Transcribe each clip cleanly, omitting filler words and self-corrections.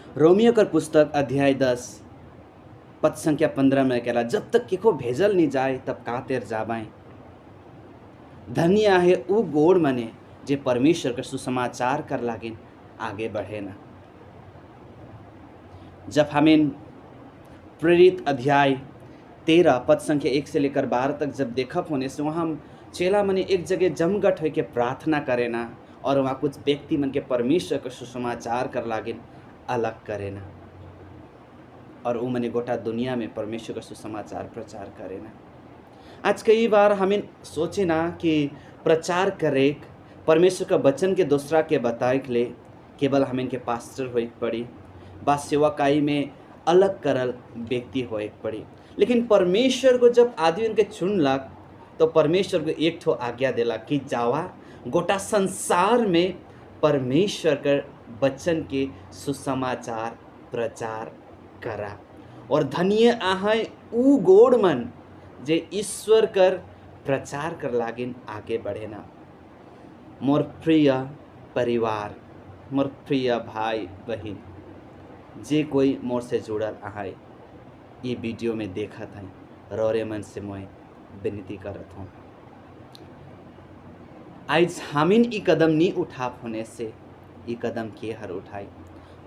रोमियो कर पुस्तक अध्याय 10 पद संख्या 15 में कहला, जब तक केको भेजल नहीं जाए तब का तेर जाबाए। धन्य है उ गोड़ मने जे परमेश्वर के सुसमाचार कर लागिन आगे बढ़े ना। जब हमें प्रेरित अध्याय 13 पद संख्या 1 से लेकर 12 तक जब देखब होने से वहाँ हम चेला मने एक जगह जमघट होके प्रार्थना करे ना और वहाँ कुछ व्यक्ति मन के परमेश्वर के सुसमाचार कर लागिन अलग करे ना और वो मने गोटा दुनिया में परमेश्वर का सुसमाचार प्रचार करे ना। आज कई बार हमें सोचे ना कि प्रचार करे परमेश्वर का वचन के दूसरा के बताए के लिए केवल हमें के पास्टर होए पड़ी बा सेवाकाई में अलग करल व्यक्ति होए पड़ी, लेकिन परमेश्वर को जब आदमी उनके चुनलक तो परमेश्वर को एक ठो आज्ञा देला कि जावा गोटा संसार में परमेश्वर कर वचन के सुसमाचार प्रचार करा। और धन्य आहे ऊ गोड़ मन जे ईश्वर कर प्रचार कर लागिन आगे बढ़े ना। मोर प्रिय परिवार, मोर प्रिय भाई बहन, जे कोई मोर से जुड़ल आए ये वीडियो में देखत हैं, रोरे मन से मोय विनती करत हूँ, आज हमिन ई कदम नहीं उठा होने से ई कदम के हर उठाई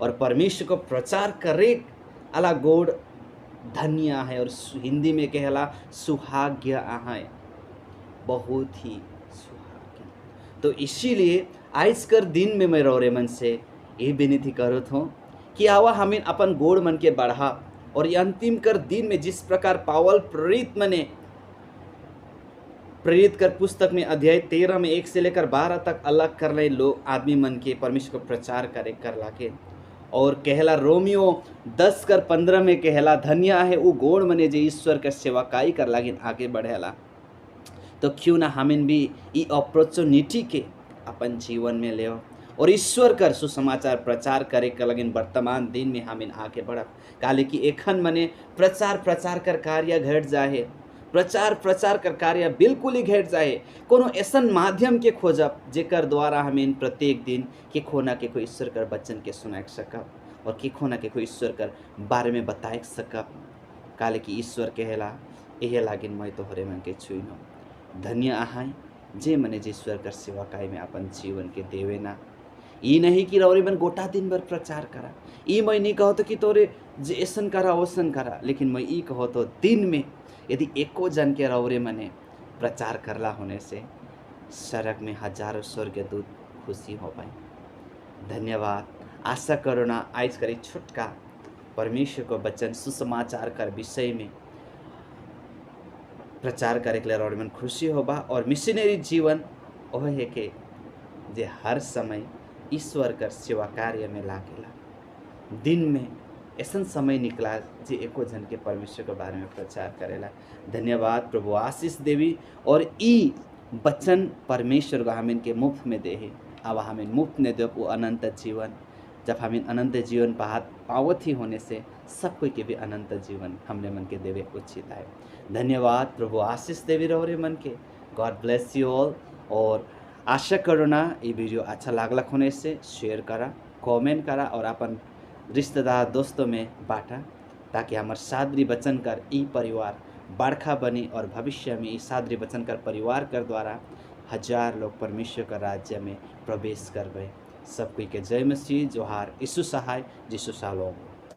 और परमेश्वर को प्रचार करे अला गोड़ धन्य है और हिंदी में कहला सुहाग्य आहाय, बहुत ही सुहाग्य। तो इसीलिए आज कर दिन में मैं रोरे मन से ये विनती करत हूँ कि आवा हमें अपन गोड़ मन के बढ़ा और ये अंतिम कर दिन में जिस प्रकार पावल प्रेरित मने प्रेरित कर पुस्तक में अध्याय 13 में 1 से लेकर 12 तक अलग कर ले लोग आदमी मन के परमेश्वर को प्रचार करे कर लाके और कहला रोमियो 10 कर 15 में कहला धन्य है वो गोड़ मने जे ईश्वर के सेवाकाई कर लागिन आगे बढ़ेला। तो क्यों ना हमें भी ई अपॉर्चुनिटी के अपन जीवन में ले और ईश्वर कर सुसमाचार प्रचार करे कर लगिन वर्तमान दिन में हमें आगे बढ़ब। काले कि एखन मने प्रचार प्रचार कर कार्य घट जाए, प्रचार प्रचार कर कार्य बिल्कुल ही घट जाए। कोनो ऐसन माध्यम के खोजब जेकर द्वारा हमें प्रत्येक दिन के खोना के कोई ईश्वर कर वचन के सुना सकब और के खोना के कोई ईश्वर कर बारे में बताए सकब। काले कि ईश्वर कहेला एहे लागिन मैं तोहरे मन के छुइनो। धन्य आहाय जे मने जे ईश्वर कर सेवाकाई में अपन जीवन के देवे ना। ई नहीं कि रौरे मन गोटा दिन भर प्रचार करा, ई मैं नहीं कहो तो कि तोरे जे ऐसन करा वैसन करा, लेकिन मैं ई कहो तो दिन में यदि एको जन के रौरे मने प्रचार करला होने से सड़क में हजारों स्वर्गीय दूत खुशी हो पाए। धन्यवाद। आशा करो ना आज करी छुटका परमेश्वर को वचन सुसमाचार कर विषय में प्रचार करे के लिए रौरे मन खुशी होबा। और मिशनरी जीवन ओह है के जे हर समय ईश्वर कर सेवा कार्य में लागेला। दिन में ऐसा समय निकला जे एको जन के परमेश्वर के बारे में प्रचार करेला। धन्यवाद। प्रभु आशीष देवी और ई वचन परमेश्वर को हमें के मुफ्त में दे, अब हमें मुफ्त में दे वो अनंत जीवन। जब हमें अनंत जीवन पावत ही होने से सब कोई के भी अनंत जीवन हमने मन के देवे उचित है। धन्यवाद। प्रभु आशीष देवी रहो रे मन के। God bless you all. और आशा करो ना ये वीडियो अच्छा लागलक होने से शेयर करा, कमेंट करा और अपन रिश्तेदार दोस्तों में बांटा, ताकि हमार सादरी बचन कर ई परिवार बड़खा बनी और भविष्य में ई सादरी बचन कर परिवार कर द्वारा 1000 लोग परमेश्वर का राज्य में प्रवेश कर गए। सब कोई के जय मसीह, जोहार, यीशु सहाय, यीशु शालोम।